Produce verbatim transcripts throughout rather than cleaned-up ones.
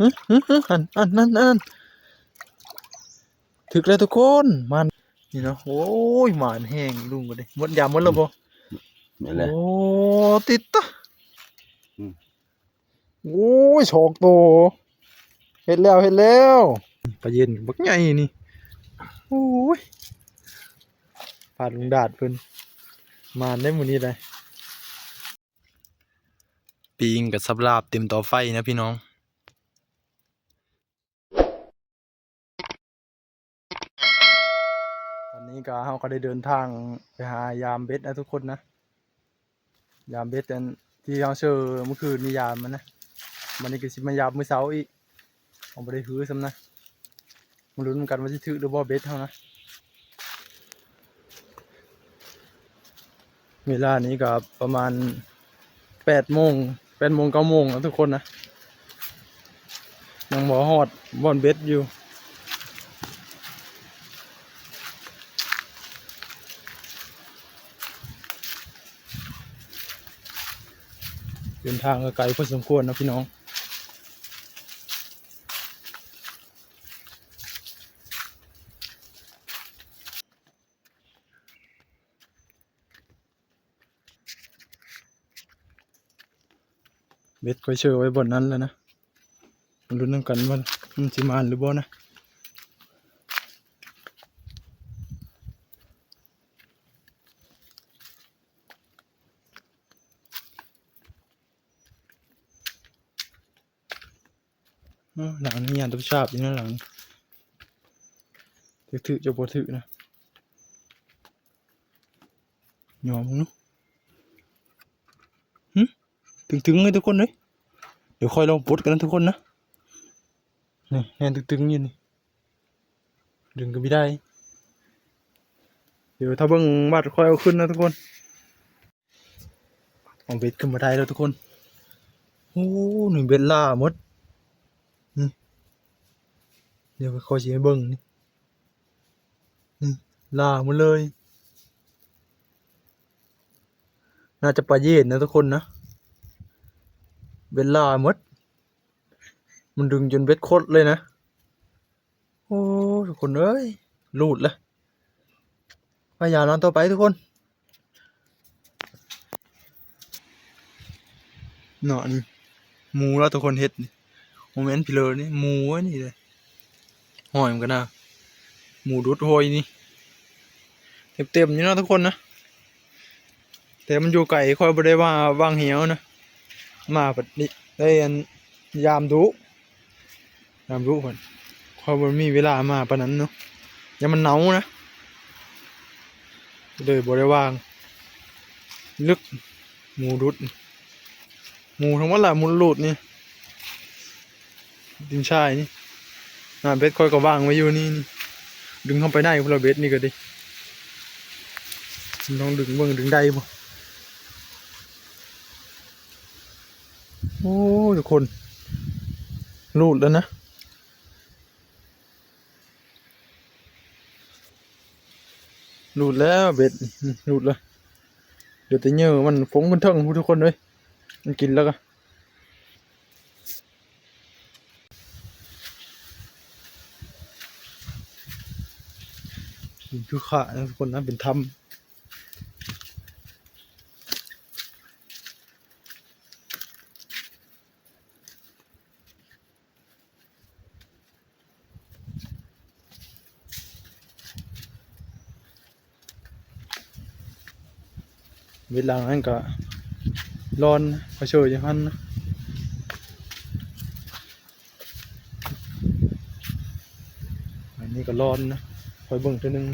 หึหึหึอันอันนั่นอันนั้น ถึกแล้วทุกคน มัน นี่เนาะ โอ้ย หมานแฮงลุงก็ได้ หมดยามหมดแล้วบ่ นี่แหละ โอ้ ติดตะ อืม โอ้ย สองโต เฮ็ดแล้ว เฮ็ดแล้ว ปลาเย็นบักใหญ่นี่ โอ้ย ปาดลุงดาดเพิ่น หมานได้มื้อนี้ได้ ปิงกับสับลาบเต็มเตาไฟนะพี่น้อง ตอนนี้ก็ เราก็ได้เดินทางไปหายามเบ็ดนะทุกคนนะ ยามเบ็ดอันที่เราเจอเมื่อคืนนี้ยามมันนะ วันนี้ก็สิมายามมื้อเช้าอีก เอาบ่ได้หื้อซ้ำนะ มาลุ้นกันว่าสิถืกหรือบ่เบ็ดเฮานะ เวลานี้ก็ประมาณแปดโมง แปดโมง เก้าโมงแล้วทุกคนนะ ยังบ่ฮอดบ่อนเบ็ดอยู่ เดินทางก็ไกลพอสมควรนะพี่น้อง เบ็ดค่อยเชื่อไว้บ่อนนั้นแล้วนะ มาลุ้นนำกันว่ามันสิมานหรือบ่นะ เอ้อ หลังนี้ยามตะชาบอยู่นะหลังนี้ ถืกๆ จะบ่ถืกนะ ยอมมึงเนาะ หึ ตึงๆ เลยทุกคนเลย เดี๋ยวค่อยลองปลดกันนะทุกคนนะ นี่ แน่นตึงๆ อยู่นี่ ดึงก็บ่ได้ เดี๋ยวถ้าเบิ่งบัดค่อยเอาขึ้นนะทุกคน เอาเบ็ดขึ้นมาได้แล้วทุกคน โอ้ นี่เบ็ดล่าหมด นี่ เดี๋ยวค่อยสิให้เบิ่งนี่ นี่ ล่าหมดเลย น่าจะปลาเย็นนะทุกคนนะ เบ็ดล่าหมด มันดึงจนเบ็ดคดเลยนะ โอ้ ทุกคนเอ้ย หลุดละ พยายามนอนต่อไปทุกคน เนาะนี่ หมู่แล้วทุกคนเฮ็ดนี่ บ่แม่นพี่เลอนี่ หมู่อันนี้เลย หอยมันก็น่า หมู่ดุดหอยนี่ เต็มๆ อยู่เนาะทุกคนนะ แต่มันอยู่ไกล ค่อยบ่ได้ว่าวางแหนะ มาบัดนี้ได้อันยามดุ ยามดุเพิ่น ค่อยบ่มีเวลามาปานนั้นเนาะ ยามมันหนาวนะ เลยบ่ได้วาง ลึก หมู่ดุด หมู่ทั้งหมดล่ะ หมู่หลุดนี่ ดินทรายนี่ อ่า เบ็ดค่อยก็วางไว้อยู่นี่ นี่ ดึงเข้าไปได้พุ้นละ เบ็ดนี่ก็ดี ลองดึงเบิ่ง ดึงได้บ่ โอ้ ทุกคน หลุดแล้วนะ หลุดแล้วเบ็ด อืม หลุดแล้ว เหลือแต่เหยื่อมันฟงขึ้นเทิงพุ้นทุกคนเอ้ย มันกินแล้วก็ กินคือขานะทุกคนนะ เป็นถ้ำ เวลานั้นก็ร้อน ก็เชยอยู่หั่นนะ อันนี้ก็ร้อนนะ คอยเบิ่งเทื่อนึง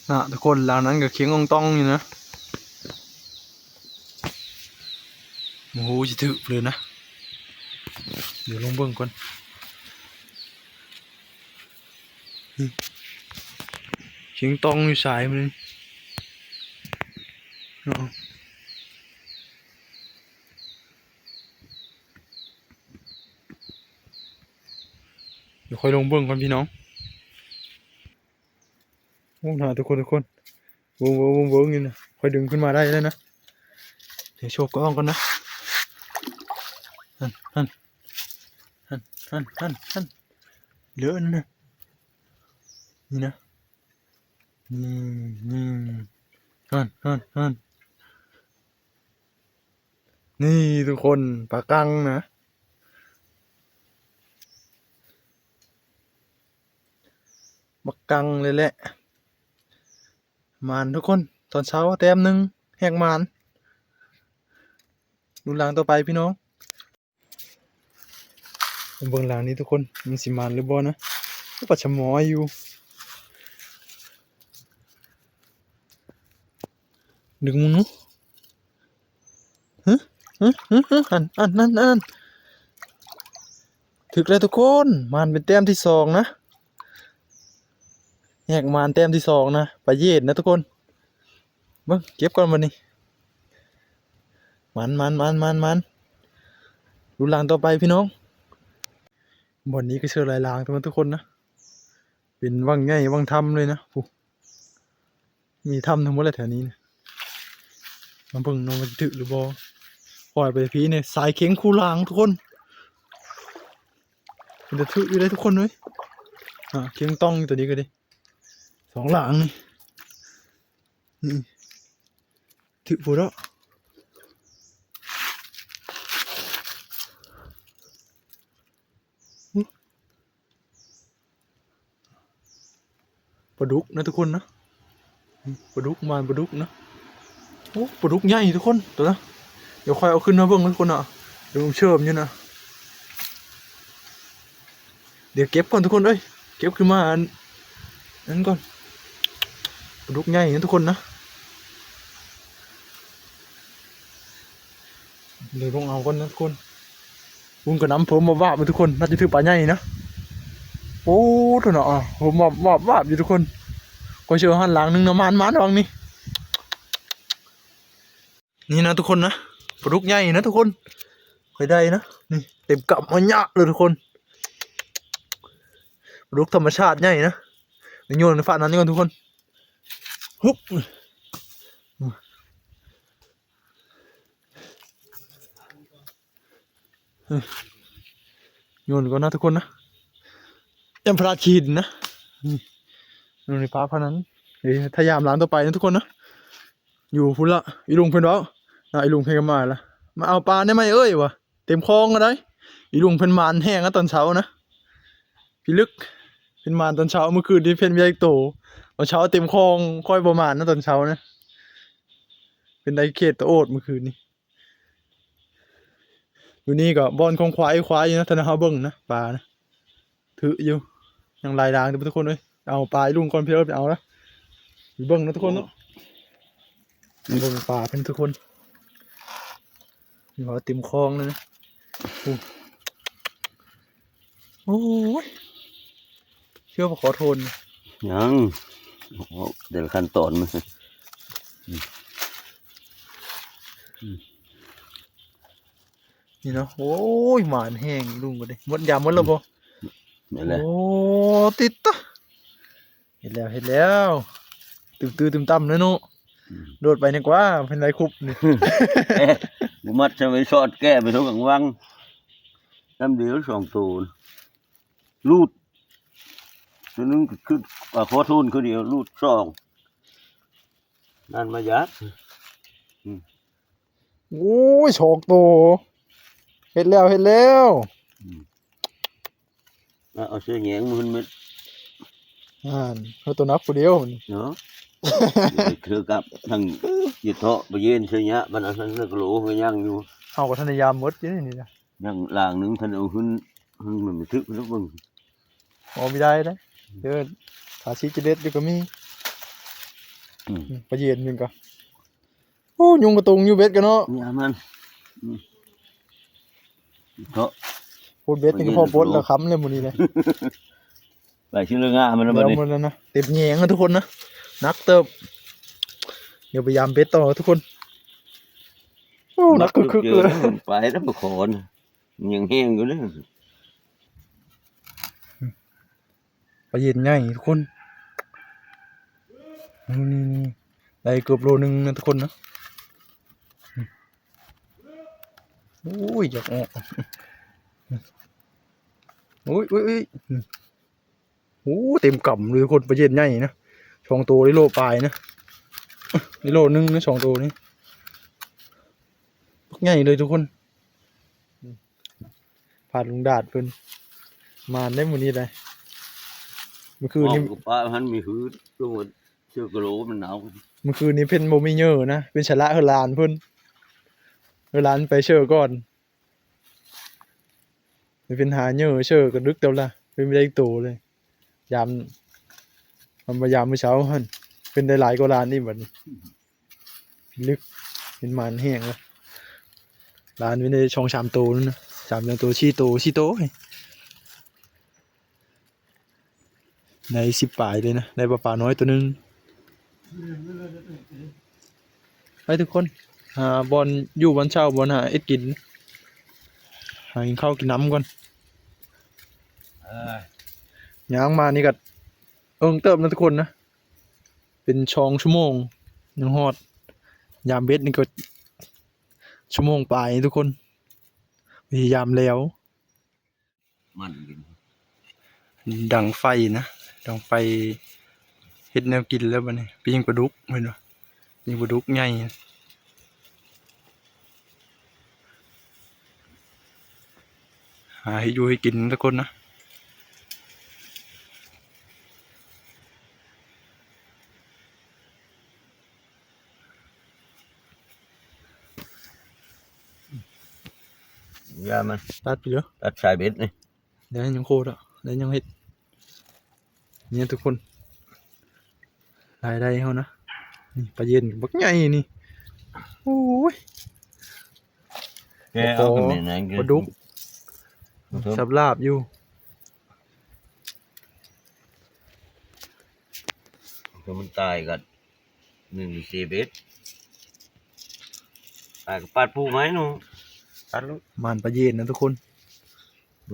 นะทุกคน หลังนั้นก็เขียงอ่องต้องอยู่นะ โอ้โห สิถืกเลยนะ เดี๋ยวลองเบิ่งก่อน นี่ เขียงต้องอยู่สายมันนี่ เอา เดี๋ยวค่อยลองเบิ่งก่อนพี่น้อง โอ้ นะทุกคน ทุกคน เวิ้งเวิ้งเวิ้งเวิ้งอยู่นะ ค่อยดึงขึ้นมาได้แล้วนะ เดี๋ยวโชว์กล้องก่อนนะ หั้น หั้น หั้น หั้น หั้น หั้น เหลืออันนั้นนะ นี่นะ นี่ นี่ หั้น หั้น หั้น นี่ทุกคน ปลากังนะ บักกังเลยแหละ หมานทุกคน ตอนเช้าแต้มหนึ่ง แหกหมาน ลุ้นหลังต่อไปพี่น้อง เบิ่งหลังนี้ทุกคน มันสิหมานหรือบ่นะ ก็ปลาชะมออยู่ ดึงมึงเนาะ ฮะ ฮะ ฮะ ฮะ อัน อัน นั่น อัน ถึกแล้วทุกคน หมานเป็นแต้มที่สองนะ แหกหมานแต้มที่สองนะ ปลาเยดนะทุกคน เบิ่ง เก็บก่อนบัดนี้ หมาน หมาน หมาน หมาน หมาน ลุ้นหลังต่อไปพี่น้อง บ่อนนี้ก็เชิญหลายหลางทุกคน ทุกคนนะ เป็นวังใหญ่วังถ้ำเลยนะ โอ้ มีถ้ำทั้งหมดเลยแถวนี้นะ มาเบิ่งเนาะ มันจะถึกหรือบ่ ปล่อยไปพี่เนี่ย สายเข็งคู่หลางทุกคน มันจะถึกอยู่ได้ทุกคนเลย อ่า เข็งต้องอยู่ตัวนี้ก็ดี สองหลางนี่ นี่ ถึกพูดแล้ว ปลาดุกนะทุกคนนะ ปลาดุก หมานปลาดุกนะ โอ้ ปลาดุกใหญ่ทุกคน ตัวนะ เดี๋ยวค่อยเอาขึ้นมาเบิ่งนะทุกคนนะ เดี๋ยวผมเชื่อมอยู่นะ เดี๋ยวเก็บก่อนทุกคนเอ้ย เก็บขึ้นมาอันนั้นก่อน ปลาดุกใหญ่นะทุกคนนะ เดี๋ยวลงเอาก่อนนะทุกคน บุญกับน้ำเพิ่มมาว่าบๆทุกคน น่าจะถือปลาใหญ่นะ โอ้ ตัวเนาะ อ่ะ ผมว่าว่าว่าอยู่ทุกคน ก็เชื่อหันหลังหนึ่งนะ หมาน หมาน หลังนี้ นี่นะทุกคนนะ ปลาดุกใหญ่นะทุกคน ค่อยได้นะ นี่ เต็มกำมาเยอะเลยทุกคน ปลาดุกธรรมชาติใหญ่นะ เดี๋ยวโยนในฝั่งนั้นก่อนทุกคน ฮุบ โยนก่อนนะทุกคนนะ ยังพลาดขีดนะ นี่ โยนในปลาพนัน เอ้ย ถ้ายามหลังต่อไปนะทุกคนนะ อยู่พุ้นละ อีลุงเพิ่นเว้านะ อีลุงเพิ่นก็มาละ มาเอาปลาได้ไหมเอ้ยวะ เต็มคลองก็ได้ อีลุงเพิ่นหมานแห้งนะตอนเช้านะ พี่ลึก เพิ่นหมานตอนเช้า เมื่อคืนนี้เพิ่นมีอีกโต ตอนเช้าเต็มคลอง ค่อยบ่หมานนะตอนเช้านะ เพิ่นได้เขตตะโอดเมื่อคืนนี้ อยู่นี่ก็บ่อนของควาย ควายอยู่นะ ถ้าเฮาเบิ่งนะ ปลานะ ถืออยู่ ยังหลายหลางอยู่ทุกคนเอ้ย เอาปลาให้ลุงก่อน พี่เอิ้นไปเอานะ ไปเบิ่งนะทุกคนเนาะ เบิ่งปลาเพิ่นทุกคน นี่ว่าเต็มคลองเลยนะ โอ้ โอ้ย เชื่อว่าขอโทษนะ ยัง โอ้โห แต่ละขั้นตอนมัน อืม อืม นี่เนาะ โอ้ย หมานแห้งลุงก็ได้ หมดยามหมดแล้วบ่ นั่นแหละ โอ้ ติดตะ เห็นแล้ว เห็นแล้ว ตึมตื้อตึมตั้มเลยเนาะ อืม โดดไปนี่กว่า เป็นไรคุบนี่ เอ๊ะ กูมัดใส่ไว้สอดแก้ไปทั้งหลังวัง น้ำเดียวสองตัว รูด ตัวหนึ่งก็คือ อ่า ขอโทษ คือเดียว รูดสอง นั่นมายัด อืม โอ้ย สองตัว เห็นแล้ว เห็นแล้ว อืม อ่ะ เอาเสื้อแหยงมันเม็ด อ่าน เอาตัวนักผู้เดียวมัน เนาะ เดี๋ยวไปเคลือกับทาง หยุดเถาะ ไปเย็นเสียเนี้ย มันเอาทางเลือกโหลไปย่างอยู่ เอาก็ทันได้ยามหมดอยู่นี่นะ ย่างหลางหนึ่งทันเอาขึ้น มันไม่ถึกแล้วเบิ่ง อ๋อ ไม่ได้นะ เดี๋ยว ขาชี้จะเด็ดเดี๋ยวก็มี อืม อืม ไปเย็นหนึ่งก็ โอ้ ยุงกระตุงอยู่เบ็ดกันเนาะ นี่มัน อืม เถาะ พูดเบ็ดนี่ก็พอปลดแล้วค้ำเลยมื้อนี้เลย ไปชื่อเรื่องงามมันแล้วบัดนี้ แล้วหมดแล้วนะ เต็มแหยงนะทุกคนนะ หนักเติบ เดี๋ยวพยายามเบ็ดต่อทุกคน โอ้ หนักคึกๆเลย ไปแล้วมาขอน ยังแห้งอยู่เลย ปลาเย็นใหญ่ทุกคน นี่นี่ได้เกือบโลหนึ่งนะทุกคนนะ โอ้ย อยากออก โอ้ยโอ้ยโอ้ย โอ้ เต็มกำเลยทุกคน ปลาเย็นใหญ่นะ สองตัวได้โลปลายนะ ได้โลหนึ่งนะ สองตัวนี้ บักใหญ่เลยทุกคน พาดลุงดาดเพิ่น มานได้มื้อนี้ได้ เมื่อคืนนี้ เว้ากับป้าหันมีหืดลงมาเชื่อกะโหลมันหนาว เมื่อคืนนี้เพิ่นบ่มีเหยื่อนะ เพิ่นสละเฮือหลานเพิ่น เฮือหลานไปเชื่อก่อน เพิ่นหาเหยื่อเชื่อกะดึกแล้วล่ะ เพิ่นบ่ได้โตเลย ยาม มันมายามมื้อเช้าหั่น เพิ่นได้หลายกว่าหลานนี่บัดนี้ ลึก เป็นหมานแฮงแล้ว หลานเพิ่นได้สองสามโตนั่นนะ สามโต สี่โต สี่โต ได้สิบปลายเลยนะ ได้ปลา ปลาน้อยตัวหนึ่ง ไปทุกคน หาบ่อนอยู่บ่อนเช่า บ่อนหาเอ็ดกิน หากินข้าวกินน้ำก่อน เอ้ย ย่างมานี่ก็เอิงเติบนะทุกคนนะ เป็นสองชั่วโมงยังฮอด ยามเบ็ดนี่ก็ชั่วโมงปลายทุกคน พยายามแล้ว มันกิน ดังไฟนะ ดังไฟ เฮ็ดแนวกินแล้วบัดนี้ ปิ้งปลาดุก เห็นบ่ ปิ้งปลาดุกใหญ่ หาให้อยู่ให้กินทุกคนนะ อย่ามัน ตัดไปเลย ตัดสายเบ็ดนี่ ได้ยังโคตรอ่ะ ได้ยังเฮ็ด เนี่ยทุกคน รายได้เฮานะ นี่ปลาเย็นบักใหญ่นี่ โอ้ย แกเอาขึ้นไปไหน ปลาดุก ครับ สับลาบอยู่ ตัวมันตายกัน หนึ่งสี่เอ็ด ตายกับปาดปูไหมหนู ตัดลูก หมานปลาเย็นนะทุกคน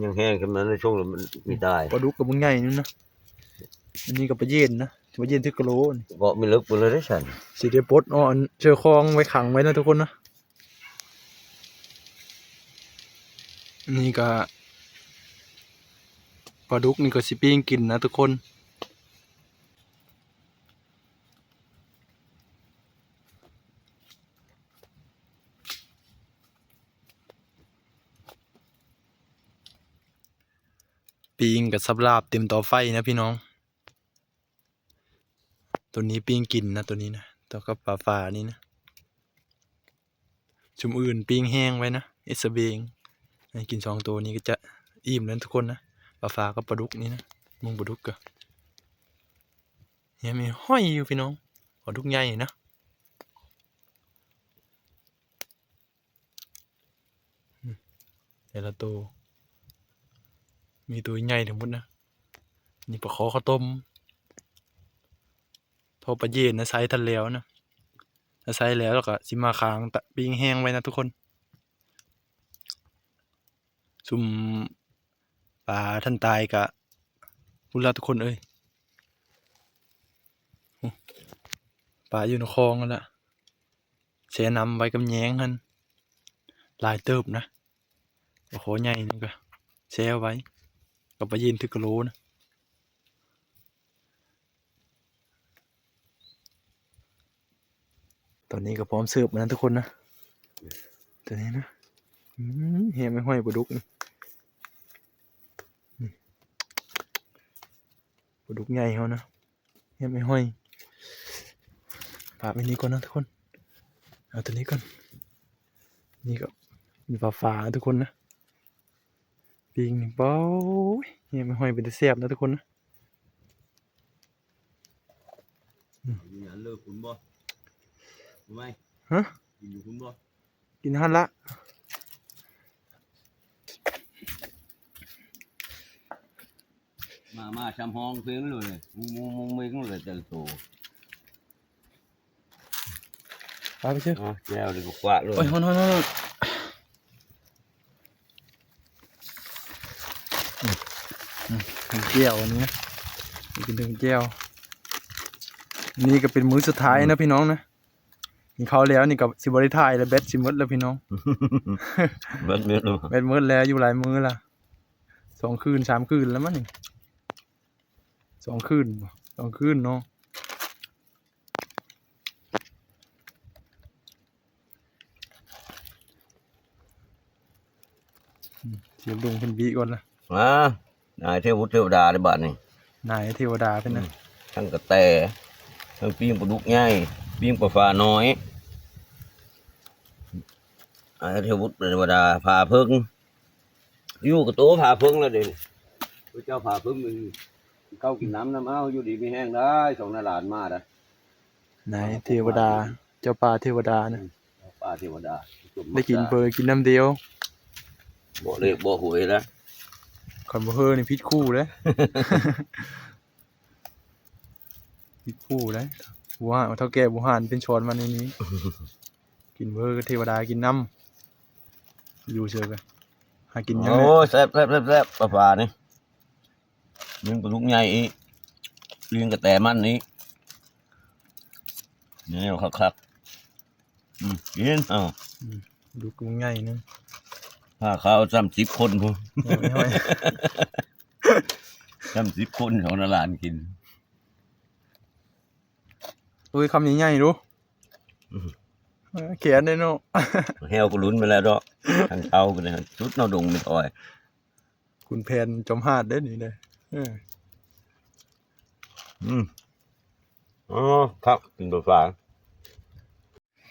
ยังแห้งขึ้นมาในช่วงนั้นมันมีตาย ปลาดุกกับมึงใหญ่นั่นนะ อันนี้ก็ปลาเย็นนะ ปลาเย็นที่กะโหลนี่ เกาะไม่ลึกไปเลยได้ฉัน สิได้ปลดเอาอันเจอคลองไว้ขังไว้นะทุกคนนะ นี่ก็ ปลาดุกนี่ก็สิปิ้งกินนะทุกคน ปิ้งกับสับลาบเต็มเตาไฟนะพี่น้อง ตัวนี้ปิ้งกินนะ ตัวนี้นะ ตัวกับปลาฝานี่นะ ชุมอื่นปิ้งแห้งไว้นะ เอสเบง ให้กินสองตัวนี้ก็จะอิ่มแล้วทุกคนนะ ปลาฝากับปลาดุกนี่นะ มึงปลาดุกกะ เนี่ยมีห้อยอยู่พี่น้อง ปลาดุกใหญ่นะ อืม แต่ละตัว มีตัวใหญ่ทั้งหมดนะ นี่ปลาขอข้าวต้ม ทอดปลาเย็นนะ ใส่ทันแล้วนะ ถ้าใส่แล้ว แล้วก็สิมาค้างตะปิ้งแห้งไว้นะทุกคน ซุมปลาทันตายกะ พุ้นละทุกคนเอ้ย โอ้ ปลาอยู่ในคลองนั่นละ แช่น้ำไว้กับแยงหั่น หลายเติบนะ ปลาขอใหญ่นี่ก็แช่ไว้ กับปลาเย็นถือกะโหลนะ ตอนนี้ก็พร้อมเสิร์ฟแล้วนะทุกคนนะ ตัวนี้นะ อืม แฮมไม่ห้อยปลาดุกนี่ นี่ ปลาดุกใหญ่เขานะ แฮมไม่ห้อย ฝากไว้นี้ก่อนนะทุกคน เอาตัวนี้ก่อน นี่ก็เป็นปลาฝาทุกคนนะ ปิ้งนี่ โอ้ย แฮมไม่ห้อยเป็นตาแซ่บนะทุกคนนะ อืม กินอันเลิกคุณบ่ รู้ไหม ฮะ กินอยู่คุณบ่ กินหั่นละ มา มาช้ำห้องเพลงเลย มุ้งมุ้งมุ้งเม้งเลยแต่ละตัว ไปไปเชื่อ อ๋อ แก้วเลยก็กวาดเลย โอ้ย ฮ้อนฮ้อนฮ้อน อืม อืม ถึงแก้วอันนี้นะ กินถึงแก้ว นี่ก็เป็นมื้อสุดท้ายนะพี่น้องนะ กินข้าวแล้วนี่ก็สิบ่ได้ถ่ายแล้ว แบตสิหมดแล้วพี่น้อง แบตหมดแล้ว แบตหมดแล้ว อยู่หลายมื้อละ สองคืนสามคืนแล้วมั้งนี่ สองคืนบ่ สองคืนเนาะ อืม เสียบดุงเพิ่นบีก่อนนะ อ่า นายเทพบุตรเทวดาในบ้านนี่ นายเทวดาเพิ่นนะ อืม ทั้งกระแต ทั้งปิ้งปลาดุกใหญ่ ปิ้งปลาฟ้าน้อย นายเทพบุตรเทวดา ผ่าเพิ่ง อยู่กับโตผ่าเพิ่งแล้วเด้ พระเจ้าผ่าเพิ่งมัน เข้ากินน้ำน้ำ เอ้า อยู่ดีมีแฮงได้ สองหน้าหลานมาได้ นายเทวดา เจ้าป่าเทวดานะ อืม เจ้าป่าเทวดา ได้กินเบอร์กินน้ำเดียว บ่เลขบ่หวยแล้ว คันบ่เฮอนี่ผิดคู่เลย ผิดคู่เลย บ่ฮาน เฒ่าแก่บ่ฮานเป็นช้อนมาในนี้ กินเบอร์ก็เทวดากินน้ำ อยู่เฉยไป หากินยังไง โอ้ย แซ่บแซ่บแซ่บแซ่บ ปลาปลานี่ นึ่งปลาดุกใหญ่อีก นึ่งกระแตมันอีก นี่คักๆ อืม กิน เอา อืม ปลาดุกใหญ่นึง พาเขาสามสิบคนพุ้น โอ้ย สามสิบคนของหลานกิน ตุ้ยคำใหญ่ๆ ดู อืม เออ แขนได้เนาะ แฮวก็ลุ้นไปแล้วเนาะ ทางเท้าก็ได้ สุดเนาะดงไม่ถอย คุณแผนจอมฮาดเด้อนี่เด้อ เออ อืม อ๋อ ครับ กินปลาฝา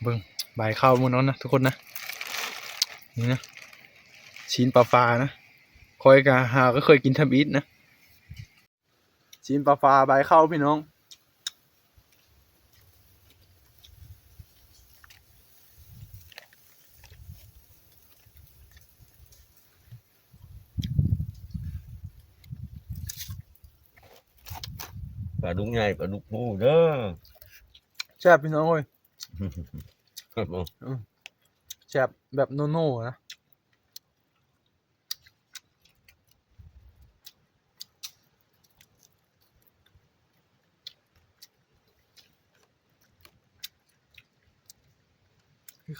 เบิ่ง ใบข้าวมื้อนั้นนะทุกคนนะ นี่นะ ชิ้นปลาฝานะ ข้อยก็หาก็เคยกินทำอิฐนะ ชิ้นปลาฝาใบข้าวพี่น้อง ปลาดุกใหญ่ ปลาดุกผู้เด้อ แซ่บพี่น้องเอ้ย ครับผม อืม แซ่บแบบโนโน่นะ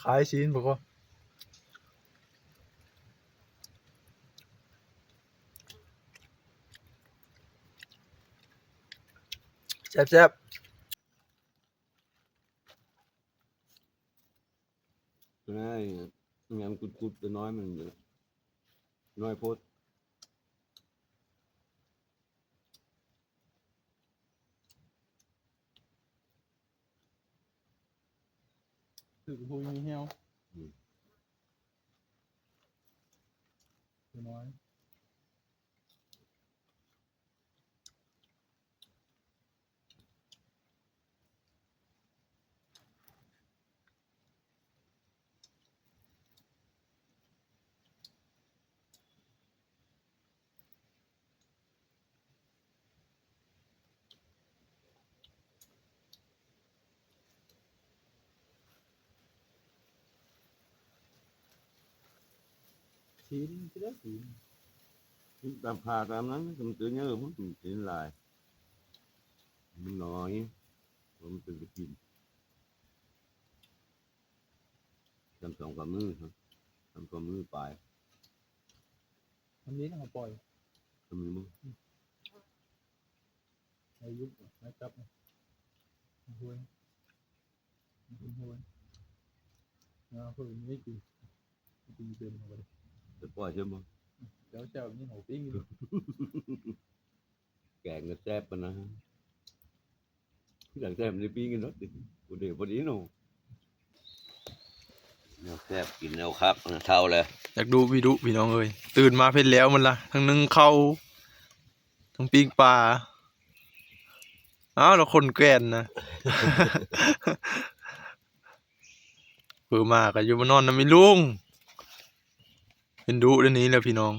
คล้ายๆ ชิ้นบอกว่า แซ่บๆ ตัวน้อย งามกุดๆ ตัวน้อยมัน น้อยโพด ถือคุยมีเหี่ยว อืม ตัวน้อย ชิ้นที่ได้ชิ้น ชิ้นตามผ่าตามนั้น มันตัวเยอะ มันชิ้นหลาย มันน้อย มันเป็นกระถิ่น ทำสองฝ่ามือครับ ทำฝ่ามือไป อันนี้นะ ปล่อย ทำมือมึง อายุไม่จับนะ ห้วย ห้วย อ่า ห้วยนี่กิน กินเป็นเข้าไป จะปล่อยใช่ไหม เจ้าเจ้านี่หัวปิ้งอยู่ แกงก็แซ่บปะนะ อยากแซ่บในปิ้งกันเนาะ กูเดี๋ยวพอดีเนาะ แนวแซ่บกินแนวคักนะ เท่าเลย อยากดูวิดุพี่น้องเอ้ย ตื่นมาเพ็ดแล้วมันละ ทั้งนึ่งข้าว ทั้งปิ้งปลา อ้าว แล้วคนแก่นนะ เพิ่นมาก็อยู่มานอนนำอีลุง เป็นดุเดี๋ยวนี้แหละพี่น้อง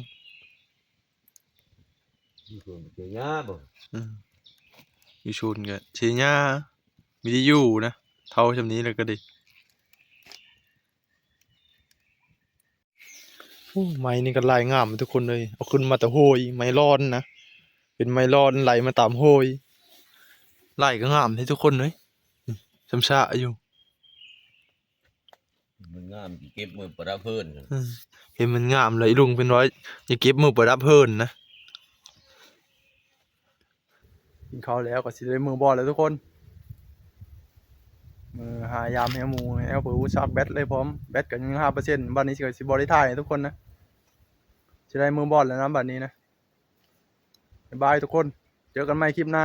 อยู่สวนเสียหญ้าบ่ อืม อยู่ชนกันเสียหญ้า มีที่อยู่นะ เท่าช่ำนี้แล้วก็ดี โอ้ ไม้นี่ก็ลายงามทุกคนเลย เอาขึ้นมาแต่ห้วย ไม้ลอนนะ เป็นไม้ลอนไหลมาตามห้วย ไล่ก็งามเลยทุกคนเลย อืม ช้ำชะอยู่ มันงาม เก็บมือประดับเพิ่น อืม เห็นมันงามเลยลุงเป็นร้อย อย่าเก็บมือประดับเพิ่นนะ กินข้าวแล้วก็สิได้มือบอลแล้วทุกคน มือหายามให้หมู่ให้เอาไปอู้ชาร์จแบตเลยพร้อม แบตก็ยังห้าเปอร์เซ็นต์ บัดนี้ก็สิบ่ได้ถ่ายให้ทุกคนนะ สิได้มือบอลแล้วนะบัดนี้นะ บ๊ายบายทุกคน เจอกันใหม่คลิปหน้า